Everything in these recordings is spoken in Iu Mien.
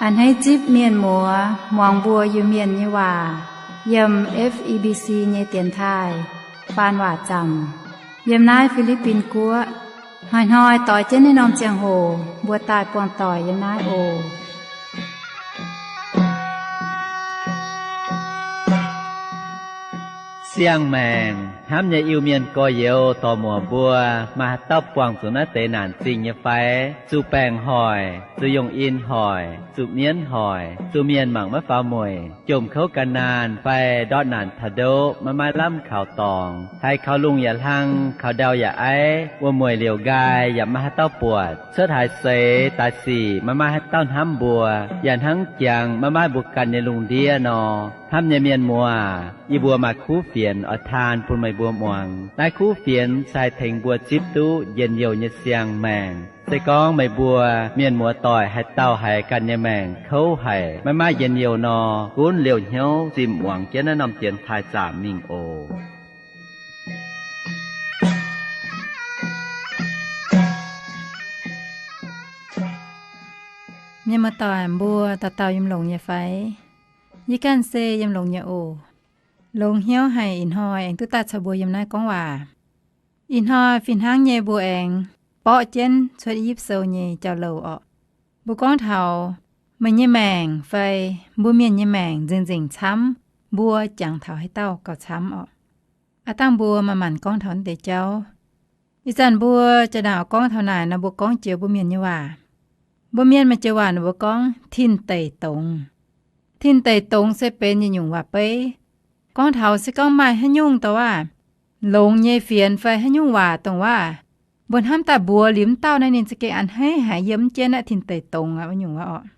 A'hneiv zipv mienh muoz muangx mbuo Iu-Mienh nyei waac yiem F E B C nyei dienx taaih faan waac zaamc yiem naaiv Fi^li^bin Guoqv. Hnoi-hnoi doix jienv naaiv norm ziangh hoc mbuo daaih buangh doic yiem naaiv oc. Siang-maengc hnamv nyei Iu-Mienh gorx-youz dorc-muoc mbuo, maaih haaix dauh buangh zuqc naaiv deix naanc zingh nyei fai? Zuqc baengc hoic, zuqc yungh in hoic, zuqc mienv hoic, zuqc mienh mangc maiv faaux mueic, jomc kouv gan naanh fai ndortv naanc taux ndoqv maiv maaih lamh kaux dorngx, haiz kaux lungh yaac hlang, kaux ndau yaac aiv, wuom-mueic liouc nqaai yaac maiv maaih haaix dauh buatc, cuotv haaix seix daaih sic maiv maaih haaix dauh hnamv mbuo, yaac hnangv jangx maiv maaih mbuo ganh nyei lungh ndiev nor. Hnamv nyei mienh muoz, yie mbuo maaih kuv fienx oix taan bun meih mbuo muangx. Naaiv kuv fienx se haih tengx mbuo zipv duqv njien-youh nyei siang-maengc. Se gorngv meih mbuo mienh muoz-doic haaix dauh haiz ganh nyei maengc kouv haic, maiv maaih njien-youh nor, gunv liouh hnyouv zimh muangx jienv naaiv norm dienx taaih zaamc mingh oc. Mienh muoz-doic mbuo dauh dauh yiem longx nyei fai? Yie ganh se yiem longx nyei oc. Longx hnyouv haic ih hnoi aengx duqv daaih caux mbuo yiem naaiv gorngv waac. Ih hnoi fih hnangv nyei mbuo aengx borqv jienv cuotv i yipv sou nyei jauv-louc orqc. Mbuo gorngv taux meih nyei maengc fai mbuo mienh nyei maengc nzengc-nzengc camv, mbuo jangx taux haaix dauh gauh camv orqc. Aav dangh mbuo manc-manc gorngv taux naaiv deix jauv. Ih zanc mbuo jaa-naauc gorngv taux naaic nor, mbuo gorngv joux mbuo mienh nyei waac. Mbuo mienh maaih joux waac ninh mbuo gorngv tin-deic dongz. Tin-deic dongz se benx yietc nyungc waac-beiv. Gorngv taux se gorngv maaih haaix nyungc dongh waac, longx nyei fienx fai haaix nyungc waac dongh waac, mbuo hnamv daaih mbuox liuz mv dauh naaiv ninh za'gengh a'hneiv haic yiem mv jienv naaiv tin-deic dongz aqv, wuov nyungc waac orqc.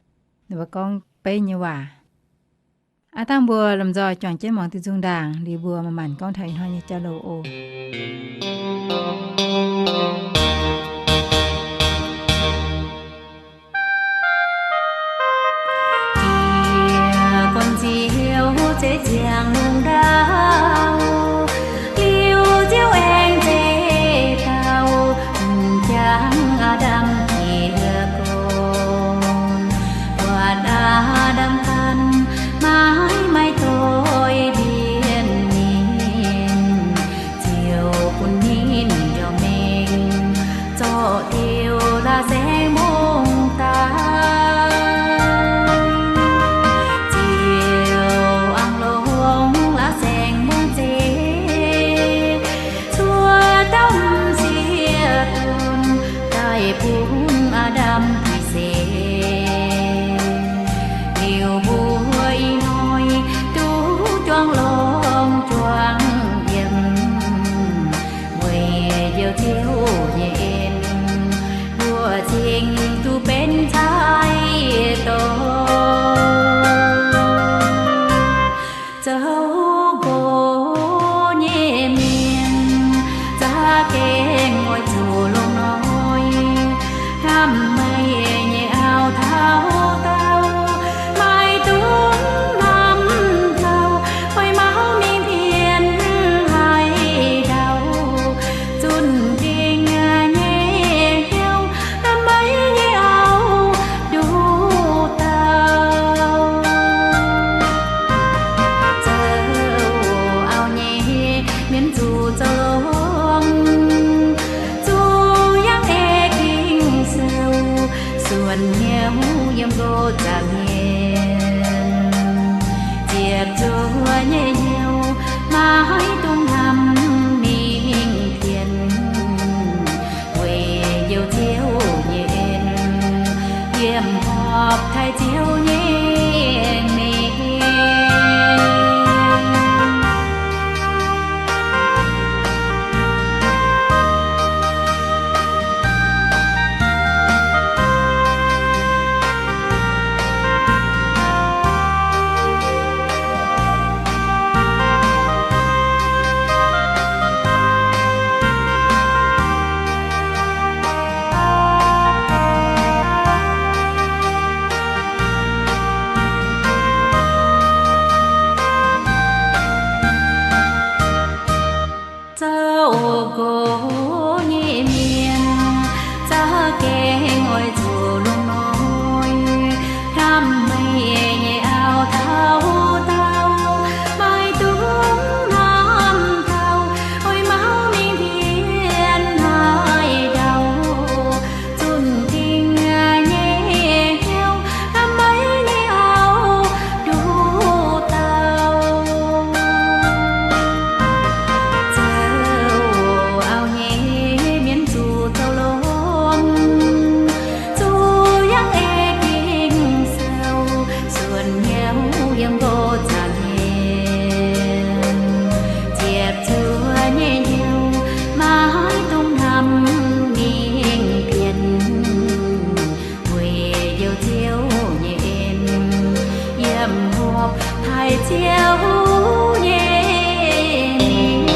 Ninh mbuo gorngv beiv nyei waac. Aav dangh mbuo lomh nzoih juangc jienv muangx diuh nzung ndaangc liuz mbuo manc-manc gorngv taux ih hnoi nyei jauv-louc oc. Jiex guanh nziouv zeiv ziangh lungh ndau, liuz Ziouv aengx zeiv dauh m'jangc Aa^ndam jiex gorn, buatc Aa^ndam ganh maiv maaih doix-ndiev ninh, Ziouv bun ninh njormh mengh zorqv diuh la'saengx mbong daaih. Ziouv angc longx la'saengx mbong zeiv, cuotv dauh m'sieqv dunh daaih bun Aa^ndam gitv seix. Liuz mbuo ih hnoi duqv juangc longx juangc yiem, weic njoux Ziouv nyei en, mbuo cingx duqv benx cai dorn. Zoux nqox nyei mienh za'gengh oix zuqc longx hnoi, hnamv meih nyei auv taux daauh, maiv dungx hnamv gauh, oix mauv mingh pien haaix ndau, zunh dingc nyei hnyouv hnamv meih nyei auv nduqc dauh. Zoux auv nyei mienh zuqc zoux longx, zuqc yangh ei Ging-Sou, suonc hnyouv yiem nqox zaah mienh, ziepc zuoqv nyei hnyouv maiv dungx hnamv mingh pien, weic njoux Ziouv nyei en, yiem horpc taaih Ziouv nyei mengh. Ziouv nyei mienh.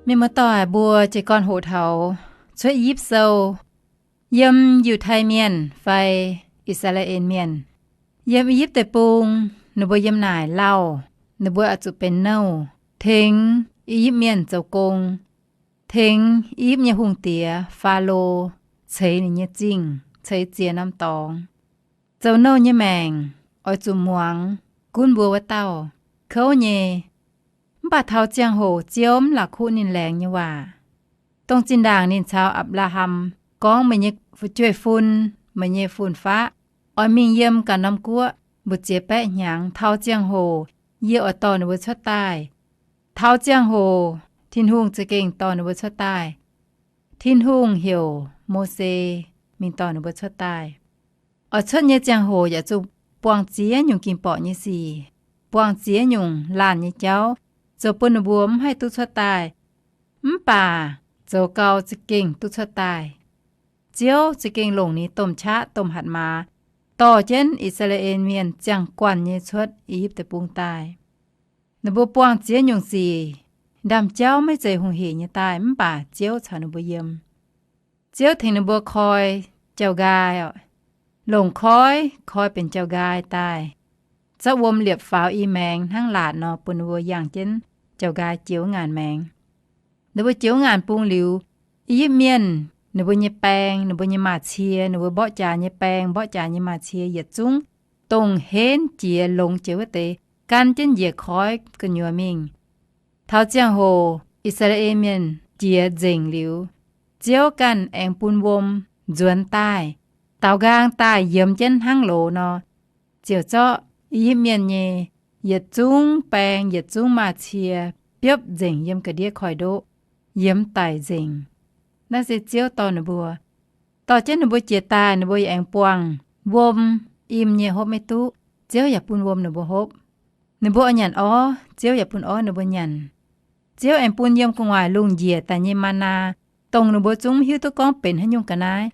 Mienh muoz-doic mbuo jiez gorn hoqc taux Cuotv I^yipv Sou, yiem Yiutai Mienh fai I^saa^laa^en Mienh, yiem I^yipv Deic-Bung, ninh mbuo yiem naaic lauh, ninh mbuo oix zuqc benx nouh, tengx I^yipv Mienh zoux gong, tengx I^yipv nyei hungh diex, Faalo, ceix ninh nyei zingh, ceix ziex norm dorngx. Zoux nouh nyei maengc oix zuqc muangx gunv mbuo wuov dauh, kouv nyei. Mv baac taux ziangh hoc Ziouv mv la'kuqv ninh laengz nyei waac. Dongh zinh ndaangc ninh caux Apc^laa^ham gorngv, Meih nyei fu'jueiv-fun, meih nyei fun-faqv oix mingh yiem ganh norm guoqv mbu'ziex baeqv hnyangx. Taux ziangh hoc yie oix dorh ninh mbuo cuotv daaih. Taux ziangh hoc Tin-Hungh za'gengh dorh ninh mbuo cuotv daaih. Tin-Hungh heuc Mose mingh dorh ninh mbuo cuotv daaih. Oix cuotv nyei ziangh hoc yaac zuqc buangh ziex nyungc ging-borqc nyei sic, buangh ziex nyungc laanh nyei jauv, zoux bun ninh mbuo mv haih duqv cuotv daaih. Mv baac zoux gau za'gengh duqv cuotv daaih. Ziouv za'gengh longc ninh domh qaqv domh hatc maaz dorh jienv I^saa^laa^en Mienh ziangh guanh nyei cuotv I^yipv Deic-Bung daaih. Ninh mbuo buangh ziex nyungc sic, ndaamv-jauv maiv zeiz hungh hec nyei daaih, mv baac Ziouv caux ninh mbuo yiem. Ziouv tengx ninh mbuo koi jauv-nqaai, longc koiv koi benx jauv-nqaai daaih, zorqv wuom liepc faaux i maengx hnangv laatc nor, bun ninh mbuo yangh jienv jauv-nqaai jiex wuov ngaanc maengx. Ninh mbuo jiex wuov ngaanc bung liuz, I^yipv Mienh, ninh mbuo nyei baeng, ninh mbuo nyei maaz-cie, ninh mbuo mborqv jaax nyei baeng, mborqv jaax nyei maaz-cie, yietc zungv dongh henv jiex longx jiex wuov deix, gan jienv njiec koiv gu'nyuoz mingh. Taux ziangh hoc I^saa^laa^en Mienh jiex nzengc liuz, Ziouv ganh aengx bun wuom nzuonx daaih, daaux nqaang daaih yiemx jienv hnangv loz nor, ziouc zorqv I^yipv Mienh nyei yietc zungv baeng, yietc zungv maaz-cie biopv nzengc yiem ga'ndiev koiv-ndoqv, yiemx daic nzengc. Naaiv se Ziouv dorh ninh mbuo, dorh jienv ninh mbuo jiex daaih, ninh mbuo yaac aengx buangh wuom im nyei hopv maiv duqv, Ziouv yaac bun wuom ninh mbuo hopv. Ninh mbuo oix nyanc orv, Ziouv yaac bun orv ninh mbuo nyanc. Ziouv aengx bun yiem gu'nguaaic lungh njiec daaih nyei maa^naa, dongh ninh mbuo zungv mv hiuv duqv gorngv benx haaix nyungc ga'naaiv.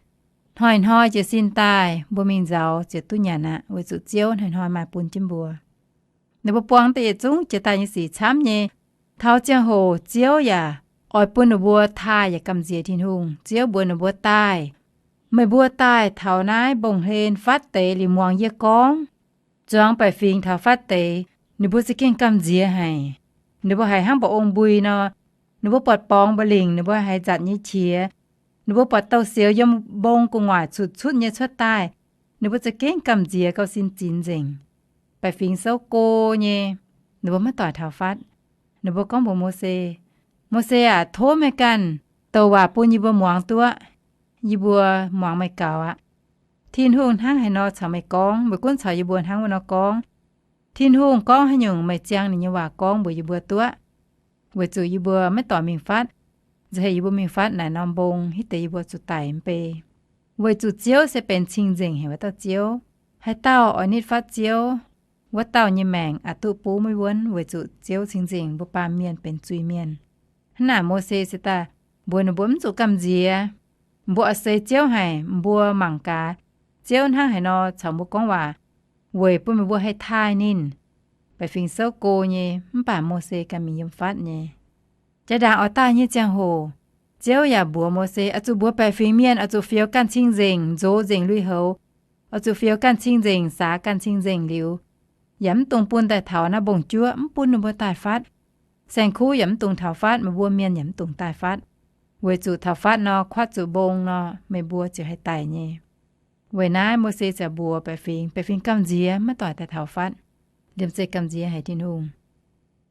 Hnoi-hnoi jiez sin daaih mbuo mingh nzauz ziouc duqv nyanc aqv, weic zuqc Ziouv hnoi-hnoi maaih bun jienv mbuo. Ninh mbuo buangh daaih yietc zungv jiex daaih nyei sic camv nyei. Taux ziangh hoc Ziouv yaac oix bun ninh mbuo taaih yaac gamh nziex Tin-Hungh. Ziouv mbuox ninh mbuo daaih, Meih mbuo daaih taux naaiv mbong-hlen fatv deix liuz muangx yie gorngv. Zuangx baeqc fingx taux fatv deix, ninh mbuo za'gengh gamh nziex haic. Ninh mbuo haiz hnangv mba'ong mbui nor. Ninh mbuo buatc borngz mba'lingc, ninh mbuo haiz nzatc nyei qiex. Ninh mbuo buatc douz-sioux yiem mbong gu'nguaaic cutv-cutv nyei cuotv daaih, ninh mbuo za'gengh gamh nziex gauh sin zinx nzengc. Baeqc fingx souv go nyei, ninh mbuo maiv doic taux fatv. Ninh mbuo gorngv mbuox Mose, Mose aac, tov meih ganh douc waac bun yie mbuo muangx duqv. Yie mbuo muangx meih gaux aqv. Tin-Hungh hnangv haaix nor caux meih gorngv, meih gunv caux yie mbuo hnangv wuov nor gorngv. Tin-Hungh gorngv haaix nyungc, meih ziang ninh nyei waac gorngv mbuox yie mbuo duqv. Weic zuqc yie mbuo maiv doic mingh fatv. Nziex haic yie mbuo mingh fatv naaic norm mbong, hitv deix yie mbuo zuqc daic mv bei. Weic zuqc Ziouv se benx cing-nzengc heuc wuov dauh Ziouv. Haaix dauh oix nitv fatv Ziouv, wuov dauh nyei maengc aqc duqv buv maiv wuonv, weic zuqc Ziouv cing-nzengc, mbuo baamh mienh benx zuiz-mienh. Hnangv naaic Mose se daaih mbuox ninh mbuo mv zuqc gamh nziex. Mbuo oix seix Ziouv haic, mbuo mangc gaax Ziouv hnangv haaix nor caux mbuo gorngv waac, weic bun meih mbuo haih taaih ninh. Baeqc fingx souv go nyei, mv baac Mose ganh mingh yiem fatv nyei. Jaa-ndaangc oix daaih nyei ziangh hoc, Ziouv yaac mbuox Mose, oix zuqc mbuox baeqc fingx mienh, oix zuqc fioux ganh cing-nzengc, nzox nzengc lui-houx, oix zuqc fioux ganh cing-nzengc, saax ganh cing-nzengc liuz, yaac mv dungx bun daaih taux naaiv mbong-juoqv, mv bun ninh mbuo daaih fatv. Saeng-kuv yaac mv dungx taux fatv, meih mbuo mienh yaac mv dungx daaih fatv. Weic zuqc taux fatv nor, kuatv zuqc mbong nor, meih mbuo ziouc haih daic nyei. Weic naaiv Mose ziouc mbuox baeqc fingx, baeqc fingx gamh nziex, maiv doic daaih taux fatv. Liemh zeih gamh nziex haic Tin-Hungh.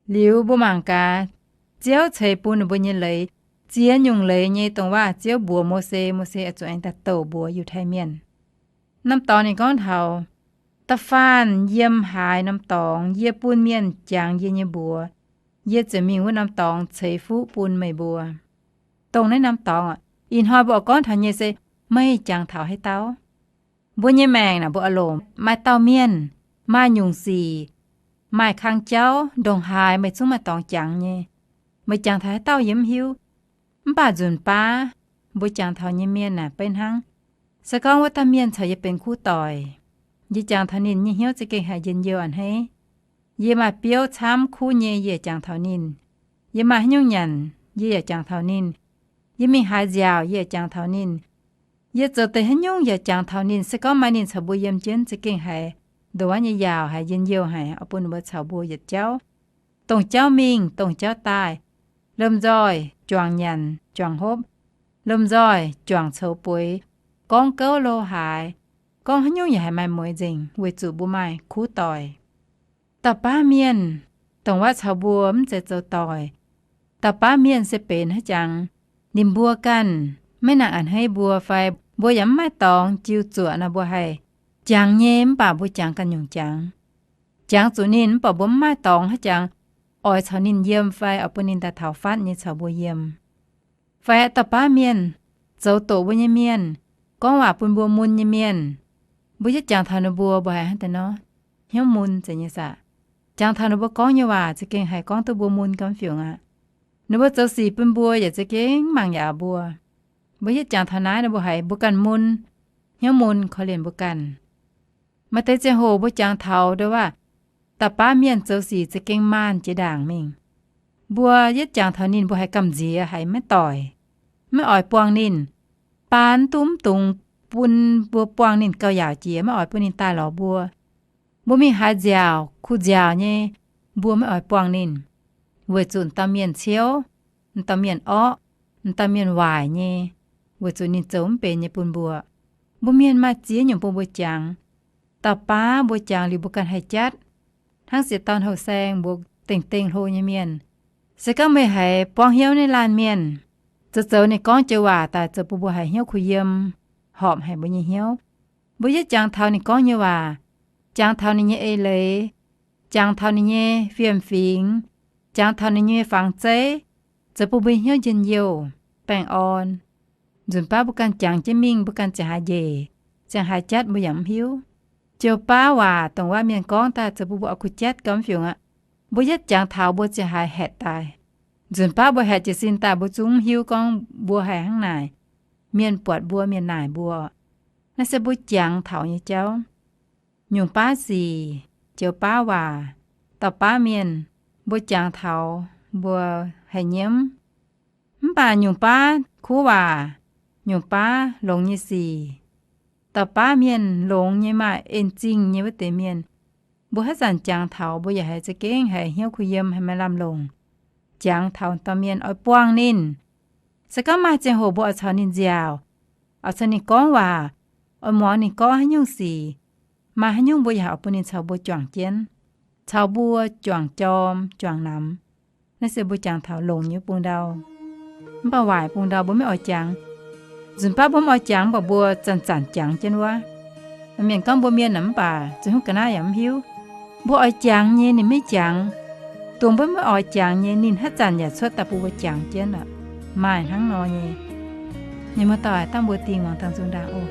Liuz mbuo mangc gaax, Ziouv ceix bun ninh mbuo nyei leiz, ziex nyungc leiz nyei dongh waac Ziouv mbuox Mose, Mose oix zuqc aengx daaih douc mbuox Yiutai Mienh. Norm dorngx ninh gorngv taux, da'faanh yiem haaix norm dorngx yie bun mienh jangx yie nyei mbuox, yie ziouc mingh wuov norm dorngx ceix fuqv bun meih mbuo. Dongh naaiv norm dorngx, ih hnoi mbuo oix gorngv taux nyei se meih jangx taux haaix dauh? Mbuo nyei maengc naaic mbuo oix longc maaih dauh mienh, maaih nyungc sic, maaih kang jauv ndongc haaix meih zungv maaih dorngx jangx nyei. Meih jangx taux haaix dauh yie mv hiuv. Mv baac nzunc baav mbuo jangx taux nyei mienh naaic beiv hnangv. Se gorngv wuov dauh mienh caux yie benx kuv doic, yie jangx taux ninh nyei hnyouv za'gengh haiz njien-youh a'hneiv. Yie maaih biouv camv kuv nyei, yie yaac jangx taux ninh. Yie maaih haaix nyungc nyanc, yie yaac jangx taux ninh. Yie mingh haaix nziaauc, yie yaac jangx taux ninh. Yie zoux deix haaix nyungc yaac jangx taux ninh. Se gorngv maaih ninh caux mbuo yiem jienv, za'gengh haiz ndongc wuov nyei yaauc haiz njien-youh haic, oix bun ninh mbuo caux mbuo yietc jauv, dongh jauv mingh dongh jauv daaih, lomh nzoih juangc nyanc juangc hopv, lomh nzoih juangc coux bueix, gorngv gouv lo haaix, gorngv haaix nyungc yaac haiz maaih mueiz nzengc, weic zuqc mbuo maaih kuv doic. Dauh-baav mienh dongh wuov caux mbuo mv zeiz zoux doic. Dauh-baav mienh se benx haaix jangx, ninh mbuo ganh maiv nangc a'hneiv mbuo fai mbuo yaac mv maaih dorngx jiu zuoqc nor, mbuo haih jangx nyei, mv baac mbuo jangx ganh nyungc jangx. Jangx zuqc ninh mv baac mbuo mv maaih dorngx haaix jangx oix caux ninh yiem fai oix bun ninh daaih taux fatv nyei caux mbuo yiem. Fai dauh-baav mienh zoux doqc mbuo nyei mienh, gorngv waac bun mbuo mun nyei mienh, mbuo yietv jangx taux ninh mbuo, mbuo haiz hnangv deix nor, hnyouv mun zeiz nyei saah. Jangx taux ninh mbuo gorngv nyei waac za'gengh haiz gorngv duqv mbuo mun gau fiungc aqv. Ninh mbuo zoux sic bun mbuo yaac za'gengh mangc yaac mbuo. Mbuo yietv jangx taux naaiv nor, mbuo haiz mbuo ganh mun, hnyouv mun korv-lienh mbuo ganh. Maaih deix ziangh hoc mbuo jangx taux ndo waac, dauh-baav mienh zoux sic za'gengh maanh jiex ndaangc mingh. Mbuo yietv jangx taux ninh, mbuo haiz gamh nziex, haiz maiv doic, maiv oix buangh ninh. Baan duqv mv dungx bun mbuo buangh ninh gauh yaauc jiex, maiv oix bun ninh daaih lorz mbuo. Mbuo mingh haaix nziaauc, kuh nziaauc nyei, mbuo maiv oix buangh ninh, weic zuqc dauh mienh ciouv, dauh mienh orqv, dauh mienh waaic nyei, weic zuqc ninh zoux mv benx nyei bun mbuo. Mbuo mienh maaih ziex nyungc bun mbuo jangx. Dauh baav mbuo jangx liuz mbuo ganh haih jatv. Hnangv se dauh houh saeng mbuo dengh dengh hlo nyei mienh, se gorngv meih haiz buangv hnyouv nyei laanh mienh, zoux zoux ninh gorngv joux waac daaih zoux bun mbuo haiz hnyouv kuh yiem, horpc haic mbuo nyei hnyouv. Mbuo yietv jangx taux ninh gorngv nyei waac, jangx taux ninh nyei eix leiz, jangx taux ninh nyei fiem-fingx, jangx taux ninh nyei fangx zeiv, zoux bun mbuo hnyouv njien-youh, baengh orn. Nzunc baav mbuo ganh jangx jienv mingh, mbuo ganh ziangh haaix njiec, ziangh haaix jatv mbuo yaac mv hiuv. Joux baav waac dongh waac mienh gorngv daaih zoux bun mbuo oix kuh jatv gau mv fiungc aqv. Mbuo yietv jangx taux mbuo ziangh haaix haetc daaih. Nzunc baav mbuo haetc jiez sin daaih mbuo zungv mv hiuv gorngv mbuo haih hnangv naaic. Mienh buatc mbuo, mienh naaic mbuo. Naaiv se mbuo jangx taux nyei jauv. Nyungc baav sic, joux baav waac, dauh baav mienh, mbuo jangx taux mbuo haih nyiemv. Mv baac nyungc baav kuv waac, nyungc baav longx nyei sic, dauh baav mienh longx nyei maaih en-zingh nyei wuov deix mienh, mbuo haaix zanc jangx taux mbuo yaac haiz za'gengh haiz hnyouv kuh yiem, haiz maaih lamh longc. Jangx taux dauh mienh oix buangh ninh. Se gorngv maaih ziangh hoc mbuo oix caux ninh nziaauc, oix caux ninh gorngv waac, oix muangx ninh gorngv haaix nyungc sic, maaih haaix nyungc mbuo yaac oix bun ninh caux mbuo juangc jienv, caux mbuo juangc jorm juangc namx. Naaiv se mbuo jangx taux longx nyei bung ndau. Mv baac waaic bung ndau mbuo maiv oix jangx. Nzunc baav mbuo mv oix jangx, mv baac mbuo zanc-zanc jangx jienv wuov. Mienh gorngv mbuo mienh aac, mv baac ziouc hnyouv ga'naaiv yaac mv hiuv. Mbuo oix jangx nyei ninh maiv jangx, dongh mbuo maiv oix jangx nyei ninh haaix zanc yaac cuotv daaih bun mbuo jangx jienv aqv. Maaih hnangv nor nyei. Mienh muoz-doic, dangh mbuo dingh muangx dangh nzung ndaangc oc.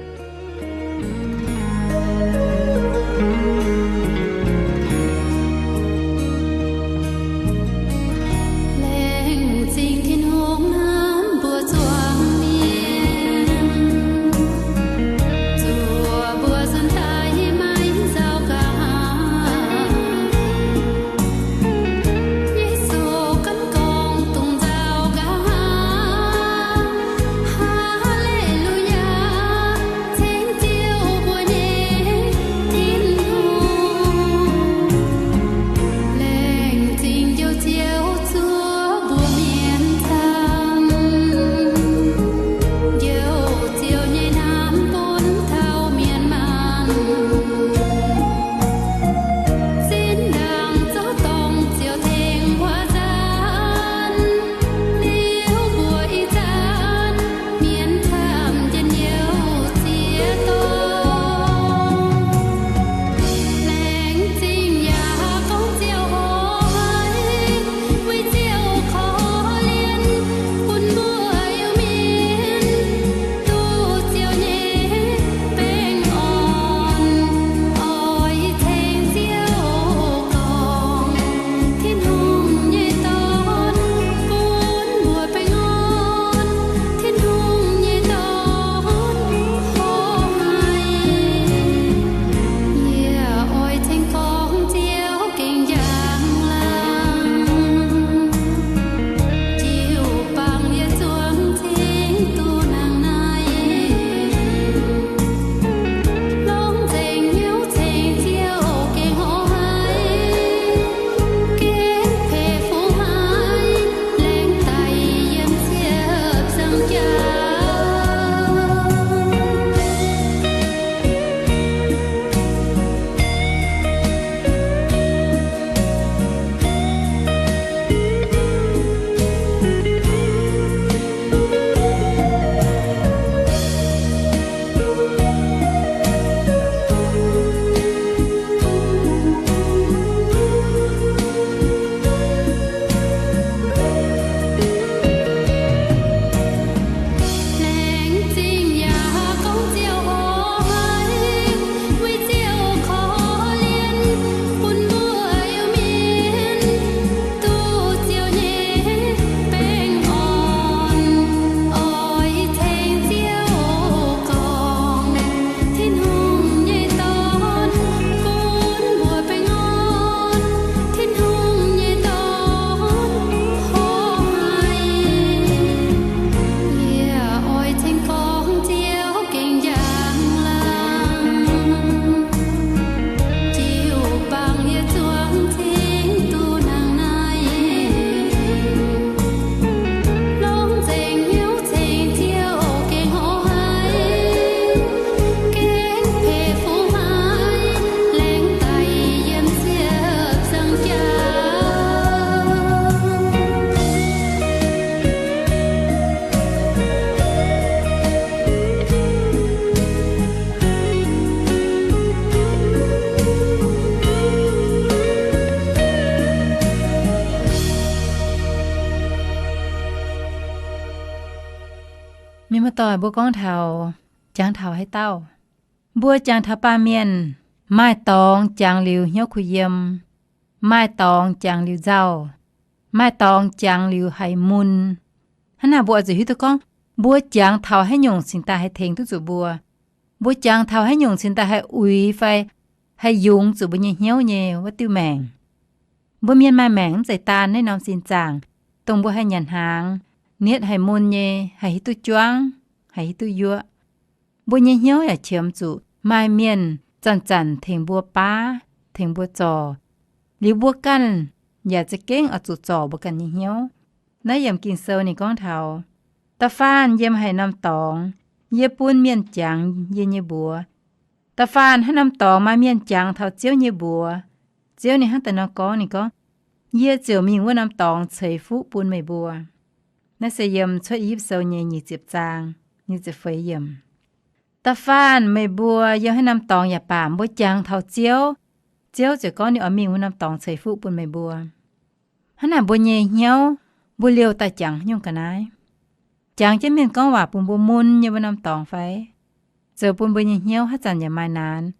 Mienh muoz-doic, mbuo gorngv taux, jangx taux haaix dauh? Mbuo jangx taux baamh mienh, maaih dorngx jangx liuz hnyouv kuh yiem, maaih dorngx jangx liuz nzauh, maaih dorngx jangx liuz haiz mun. Hnangv naaic mbuo oix zuqc hiuv duqv gorngv, mbuo jangx taux haaix nyungc cingx daaih haih tengx duqv zuqc mbuo. Mbuo jangx taux haaix nyungc cingx daaih haih uix fai haih yungz zuqc mbuo nyei hnyouv nyei wuov diuh maengc. Mbuo mienh maaih maengc mv zeiz daan naaiv norm sin zaangc, dongh mbuo haih nyanc hnaangx, nietv haih mun nyei, haih hiuv duqv juangv, haih hiuv duqv yuoqv. Mbuo nyei hnyouv yaac qiemx zuqc maaih mienh zanc-zanc tengx mbuo baav, tengx mbuo zorc, liuz mbuo ganh yaac za'gengh oix zuqc zorc mbuo ganh nyei hnyouv. Naaiv yiem Ging-Sou ninh gorngv taux, da'faanh yiem haaix norm dorngx, yie bun mienh jangx yie nyei mbuox. Da'faanh haaix norm dorngx maaih mienh jangx taux Ziouv nyei mbuox, Ziouv ninh hnangv daaih nor gorngv, ninh gorngv, yie ziouc mingh wuov norm dorngx ceix fuqv bun meih mbuo. Naaiv se yiem Cuotv I^yipv Sou nyei nyic ziepc zaang, nyic ziepc feix yiem. Da'faanh meih mbuo yiem haaix norm dorngx yaac baac, mbuo jangx taux Ziouv, Ziouv ziouc gorngv ninh oix mingh wuov norm dorngx ceix fuqv bun meih mbuo. Hnangv naaic mbuo nyei hnyouv, mbuo liouh daaih jangx haaix nyungc ga'naaiv? Jangx jienv mienh gorngv waac bun mbuo mun nyei wuov norm dorngx fai? Zoux bun mbuo nyei hnyouv haaix zanc yaac maaih naanc.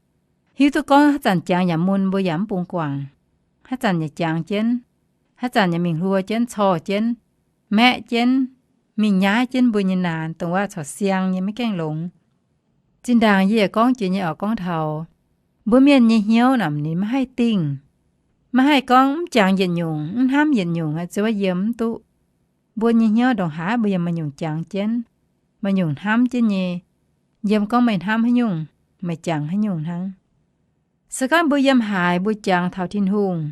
Hiuv duqv gorngv haaix zanc jangx yaac mun, mbuo yaac mv bungx guangc. Haaix zanc yaac jangx jienv, haaix zanc yaac mingh hluo jienv, corc jienv, maeqv jienv, mingh nyaiv jienv mbuo nyei naanc, dongh waac corc siang nyei maiv gaengh longx. Zinh ndaangc yie yaac gorngv jiex nyei oc, gorngv taux mbuo mienh nyei hnyouv naaic ninh maiv haih dingh. Maiv haih gorngv mv jangx yietc nyungc, mv hnamv yietc nyungc, ziouc yiem mv duqv. Mbuo nyei hnyouv ndongc haaix mbuo yiem maaih nyungc jangx jienv, maaih nyungc hnamv jienv nyei. Yiem gorngv meih hnamv haaix nyungc, meih jangx haaix nyungc hnangv. Se gorngv mbuo yiem haaix mbuo jangx taux Tin-Hungh,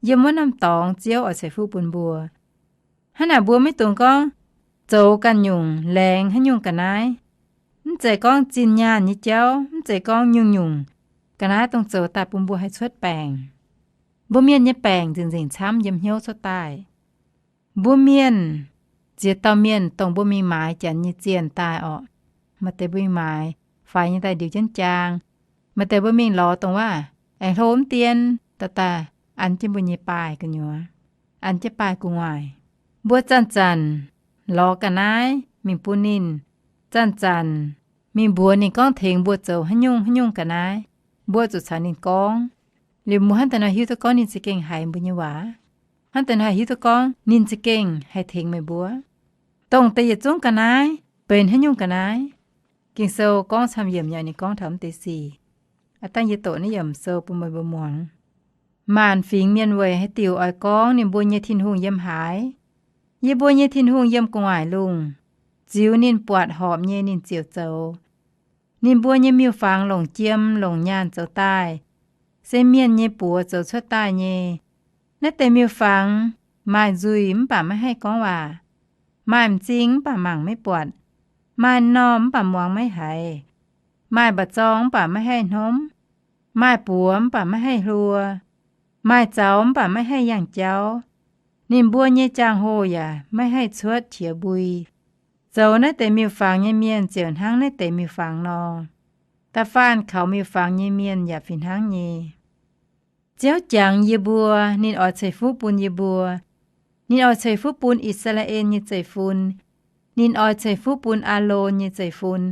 yiem wuov norm dorngx Ziouv oix ceix fuqv bun mbuo. Hnangv naaic mbuo maiv dungx gorngv zoux ganh nyungc laengz haaix nyungc ga'naaiv. Mv zeiz gorngv zinh nyaanh nyei jauv, mv zeiz gorngv nyungc-nyungc ga'naaiv dongh zoux daaih bun mbuo haih cuotv baengc. Mbuo mienh nyei baengc nzengc-nzengc camv yiem hnyouv cuotv daaih. Mbuo mienh, ziex dauh mienh dongh mbuo mingh maaiz janx nyei zienh daaih orqc, maaih deix mbuo mingh maaiz, faix nyei daaih ndiux jienv jaang. Maaih deix mbuo mingh lorz dongh waac aengx hlo mv dien, daaih daaih an jienv mbuo nyei baaih gu'nyuoz, an jienv baaih gu'nguaaic. Mbuo zanc-zanc lorz ga'naaiv mingh bun ninh, zanc-zanc mingh mbuox ninh gorngv tengx mbuo zoux haaix nyungc haaix nyungc ga'naaiv. Mbuo zuqc caux ninh gorngv. Liuz mbuo hnangv daaih nor hiuv duqv gorngv ninh za'gengh haiz mbuo nyei waac, hnangv daaih nor hiuv duqv gorngv ninh za'gengh haih tengx meih mbuo. Dongh deix yietc zungv ga'naaiv benx haaix nyungc ga'naaiv? Ging-Sou gorngv camv yiemc nyei, ninh gorngv taux mv deix sic. Aav dangh yie doqc naaiv yiemc sou bun meih mbuo muangx. Maanc fingx mienh weic haaix diuc oix gorngv ninh mbuo nyei Tin-Hungh yiem haaix? Yie mbuo nyei Tin-Hungh yiem gu'nguaaic lungh. Ziux ninh buatc horpc nyei ninh ziouc zoux. Ninh mbuo nyei miuc-fangx longc jiem longc nyaanh zoux daaih, se mienh nyei buoz zoux cuotv daaih nyei. Naaiv deix miuc-fangx maaih nzuih mv baac maiv haih gorngv waac, maaih m'zing mv baac mangc maiv buatc, maaih m'normh mv baac muangx maiv haiz, maaih mba'zorng mv baac maiv haih hnomv, maaih buoz mv baac maiv haih hluo, maaih zaux mv baac maiv haih yangh jauv. Ninh mbuo nyei jaang-hoh yaac maiv haih cuotv qiex mbui, zoux naaiv deix miuc-fangx nyei mienh ziouc hnangv naaiv deix miuc-fangx nor. Da'faanh kaux miuc-fangx nyei mienh yaac fih hnangv nyei. Ziouv jangx yie mbuo, ninh oix ceix fuqv bun yie mbuo. Ninh oix ceix fuqv bun I^saa^laa^en nyei zeiv-fun. Ninh oix ceix fuqv bun Aalon nyei zeiv-fun.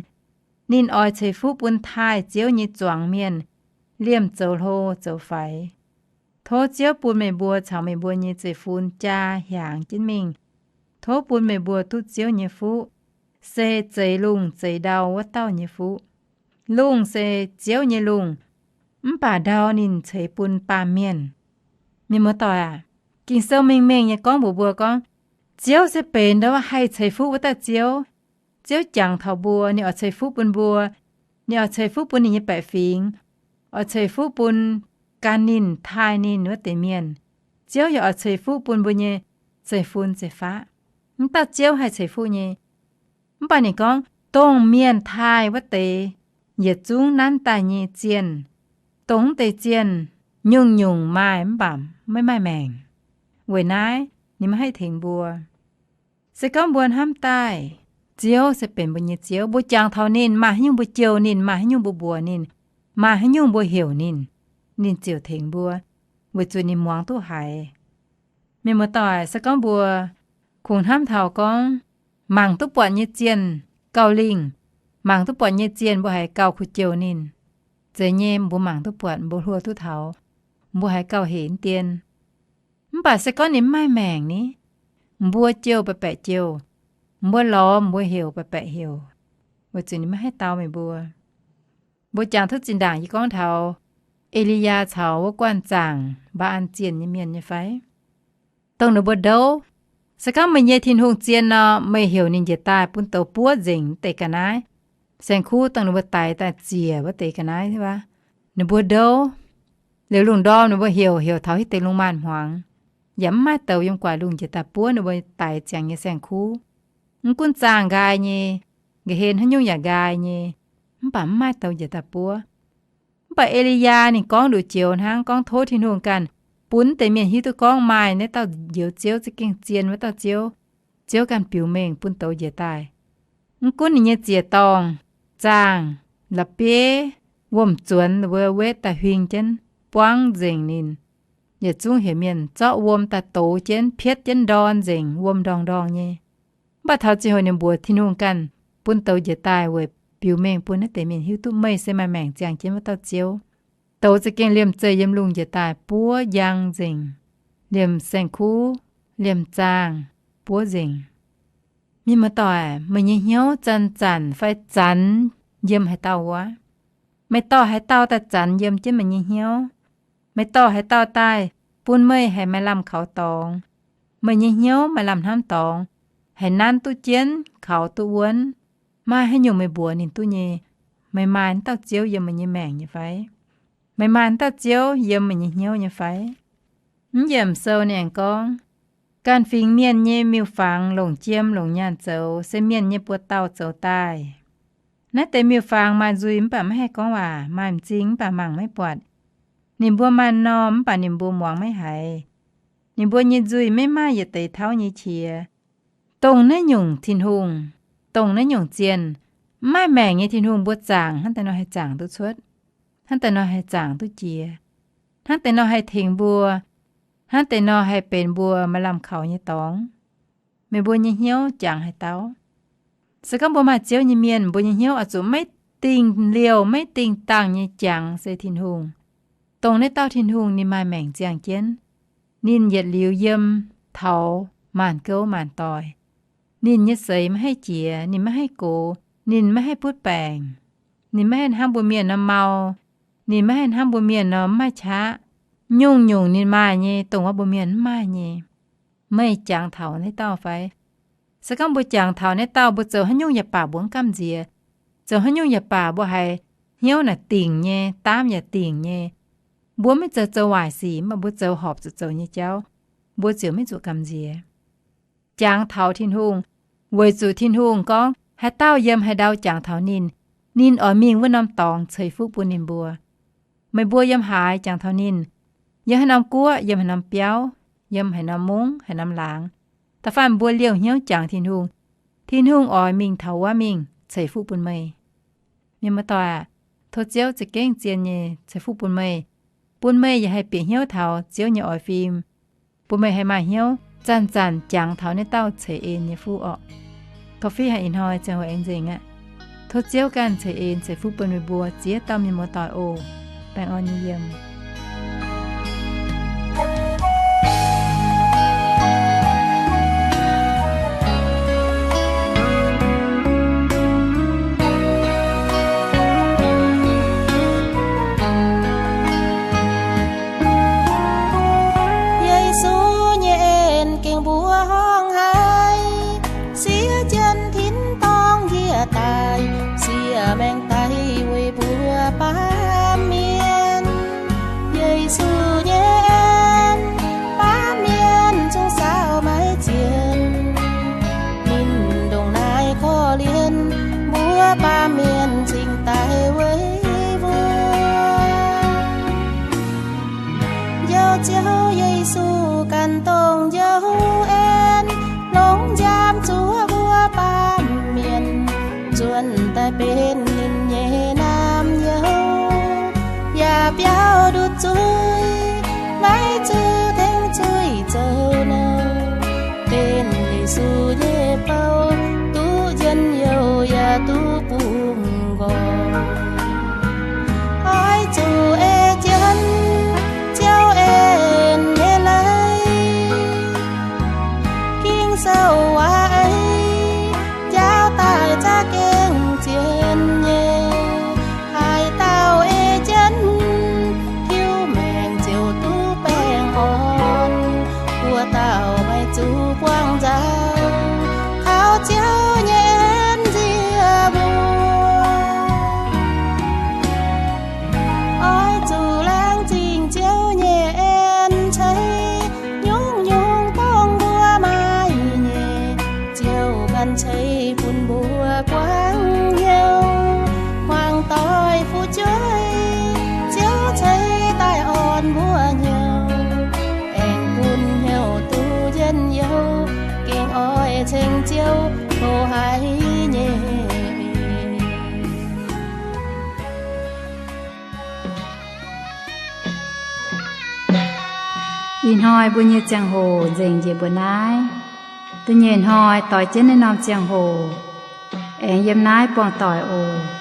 Ninh oix ceix fuqv bun taaih Ziouv nyei zuangx mienh liemh zoux hlo zoux faix. Tov Ziouv bun meih mbuo caux meih mbuo nyei zeiv-fun jaa hiaangx jienv mingh. Tov bun meih mbuo duqv Ziouv nyei fuqv, se zeix lungh zeix ndau wuov dauh nyei fuqv. Lungh se Ziouv nyei lungh, mv baac ndau ninh ceix bun baamh mienh. Mienh muoz-doic aac, Ging-Sou mengh mengh nyei gorngv mbuox mbuo gorngv, Ziouv se benx ndau haih ceix fuqv wuov dauh Ziouv. Ziouv jangx taux mbuo, ninh oix ceix fuqv bun mbuo. Ninh oix ceix fuqv bun ninh nyei baeqc fingx, oix ceix fuqv bun gan ninh, taaih ninh wuov deix mienh. Ziouv yaac oix ceix fuqv bun mbuo nyei zeiv-fun zeiv-faqv. Mv dauh Ziouv haih ceix fuqv nyei. Mv baac ninh gorngv, dongh mienh taaih wuov deix yietc zungv nanv daaih nyei zienh, dongh wuov deix zienh nyungc-nyungc maaih mv baac maiv maaih maengc. Weic naaiv ninh maiv haih tengx mbuo. Se gorngv mbuo hnamv daaih, Ziouv se benx mbuo nyei Ziouv, mbuo jangx taux ninh, maaih haaix nyungc mbuo jouh ninh, maaih haaix nyungc mbuo mbuox ninh, maaih haaix nyungc mbuo heuc ninh, ninh ziouc tengx mbuo, weic zuqc ninh muangx duqv haiz. Mienh muoz-doic, se gorngv mbuo kungx hnamv taux gorngv mangc duqv buatc nyei zienh, gauh lingh. Mangc duqv buatc nyei zienh mbuo haiz gauh kuh jouh ninh. Zeiz nyei, mbuo mangc duqv buatc, mbuo hluo duqv taux, mbuo haiz gauh hec dien. Mv baac se gorngv ninh mv maaih maengc ni, mbuo jouh baeqc baeqc jouh, mbuo lorz mbuo heuc baeqc baeqc heuc, weic zuqc ninh maiv haih dau meih mbuo. Mbuo jangx duqv zinh ndaangc yie gorngv taux E^li^yaa caux wuov guanh zaangc Mbaa^an zienh nyei mienh nyei fai? Dongh ninh mbuo ndouv, se gorngv meih nyei Tin-Hungh zien nor, meih heuc ninh njiec daaih bun douz buov nzengc deix ga'naaiv. Saeng-kuv dongh ninh mbuo daix daaih ziec wuov deix ga'naaiv aqv. Ninh mbuo ndouv. Liuz lungh ndorm ninh mbuo heuc, heuc taux hitv deix lungh maanz hmuangx, yaac mv maaih douz yiem gu'nguaaic lungh njiec daaih buov ninh mbuo daix ziangx nyei saeng-kuv. Mv gunv zaangh nqaai nyei, nqa'hlen haaix nyungc yaac nqaai nyei, mv baac mv maaih douz njiec daaih buov. Mv baac E^li^yaa ninh gorngv nduqc joux hnangv, gorngv tov Tin-Hungh ganh bun deix mienh hiuv duqv gorngv maaih naaiv dauh njoux Ziouv za'gengh zien wuov dauh Ziouv. Ziouv ganh biux mengh bun douz njiec daaih. Mv gunv ninh nyei ziec-dorngh, zaangh, la'bieiv, wuom-zuonx wuov wetv daaih huing jienv buangv nzengc ninh. Yietc zungv heuc mienh zorqv wuom daaih dox jienv, pietv jienv ndorn nzengc, wuom ndorngh ndorngh nyei. Mv baac taux ziangh hoc ninh mbuox Tin-Hungh ganh bun douz njiec daaih weic biux mengh bun naaiv deix mienh hiuv duqv meih se maaih maengc ziangh jienv wuov dauh Ziouv. Douz za'gengh liemh zeih yiem lungh njiec daaih buov njang nzengc, liemh saeng-kuv, liemh zaangh, buov nzengc. Mienh muoz-doic, meih nyei hnyouv zanc-zanc fai zanx yiem haaix dauh wuov? Meih dorh haaix dauh daaih zanx yiem jienv meih nyei hnyouv? Meih dorh haaix dauh daaih bun meih haih maaih lamh kaux dorngx, meih nyei hnyouv maaih lamh hnamv dorngx, haih nanv duqv jienv, kaux duqv wuonv, maaih haaix nyungc meih mbuox ninh duqv nyei? Meih maaih naaiv dauh Ziouv yiem meih nyei maengc nyei fai? Meih maaih naaiv dauh Ziouv yiem meih nyei hnyouv nyei fai? Mv yiemc sou ninh aengx gorngv, ganh fingx mienh nyei miuc-fangx longc jiem longc nyaanh zoux, se mienh nyei buoz dauh zoux daaih. Naaiv deix miuc-fangx maaih nzuih mv baac maiv haih gorngv waac, maaih m'zing mv baac mangc maiv buatc. Ninh mbuo maaih m'normh mv baac ninh mbuo muangx maiv haiz. Ninh mbuo nyei nzuih maiv maaih yietc deix tauv nyei qiex. Dongh naaiv nyungc Tin-Hungh, dongh naaiv nyungc zienh, mv maaih maengc nyei Tin-Hungh mbuo zaangc hnangv daaih nor haih zaangc duqv cuotv, hnangv daaih nor haih zaangc duqv jiex, hnangv daaih nor haih tengx mbuo, hnangv daaih nor haih benx mbuo maaih lamh kaux nyei dorngx. Meih mbuo nyei hnyouv jangx haaix dauh? Se gorngv mbuo maaih Ziouv nyei mienh, mbuo nyei hnyouv oix zuqc maiv dingh liouh maiv dingh dangh nyei jangx se Tin-Hungh. Dongh naaiv dauh Tin-Hungh ninh maaih maengc ziangh jienv. Ninh yietc liuz yiem taux maanc gouv maanc doic. Ninh nyei seix maiv haih jiex, ninh maiv haih gox, ninh maiv haih butv baengc. Ninh maiv haih hnangv mbuo mienh nor mau. Ninh maiv haih hnangv mbuo mienh nor mv maaih qaqv. Nyungc-nyungc ninh maaih nyei, dongh wuov mbuo mienh mv maaih nyei. Meih jangx taux naaiv dauh fai? Se gorngv mbuo jangx taux naaiv dauh, mbuo zoux haaix nyungc yaac baac mbuo mv gamh nziex. Zoux haaix nyungc yaac baac mbuo haiz hnyouv naaic dingc nyei, daamv yaac dingc nyei. Mbuo maiv zoux zoux waaic sic, mv baac mbuo zoux horpc zuqc zoux nyei jauv, mbuo ziouc maiv zuqc gamh nziex. Jangx taux Tin-Hungh, weic zuqc Tin-Hungh gorngv haaix dauh yiem haaix ndau jangx taux ninh, ninh oix mingh wuov norm dorngx ceix fuqv bun ninh mbuo. Meih mbuo yiem haaix jangx taux ninh, yiem haaix norm guoqv, yiem haaix norm biauv, yiem haaix norm mungv, haaix norm laangz, da'faanh mbuo liouh hnyouv jangx Tin-Hungh, Tin-Hungh oix mingh taux wuov mingh ceix fuqv bun meih. Mienh muoz-doic aac, tov Ziouv za'gengh zien nyei ceix fuqv bun meih, bun meih yaac haih bieqc hnyouv taux Ziouv nyei oix fim, bun meih haih maaih hnyouv zanc-zanc jangx taux naaiv dauh ceix en nyei fuqv orqc. Coffee haiz ih hnoi ziangh hoc aengx nzengc aqv. Tov Ziouv ganh ceix en ceix fuqv bun meih mbuo ziex dauh mienh muoz-doic oc. Baengh orn nyei yiem. Yesu nyei en gengh mbuo horngh haic, siev jienv tin-dorngh njiec daaih, siev maengx daic weic mbuo baamh mienh. Yesu nyei en, baamh mienh zungv saauc maiv zienh. Ninh ndongc naaiv korv-lienh mbuo baamh mienh cingx daaih weic mbuo. Njoux Ziouv Yesu ganh dongh njoux en, longc nziaamv zuov mbuo baamh mienh, nzuonx daaih benx ninh nyei naamh nyouz, yaac biaux ndutc zuiz, maiv zuqc tengx zuiz zoux nouh. Benx Yesu nyei bou, duqv njien-youh yaac Ih hnoi mbuo nyei ziangh hoc nzengc njiec mbuo naaiv. Da'nyeic hnoi doix jienv naaiv norm ziangh hoc, aengx yiem naaiv buangh doic oc.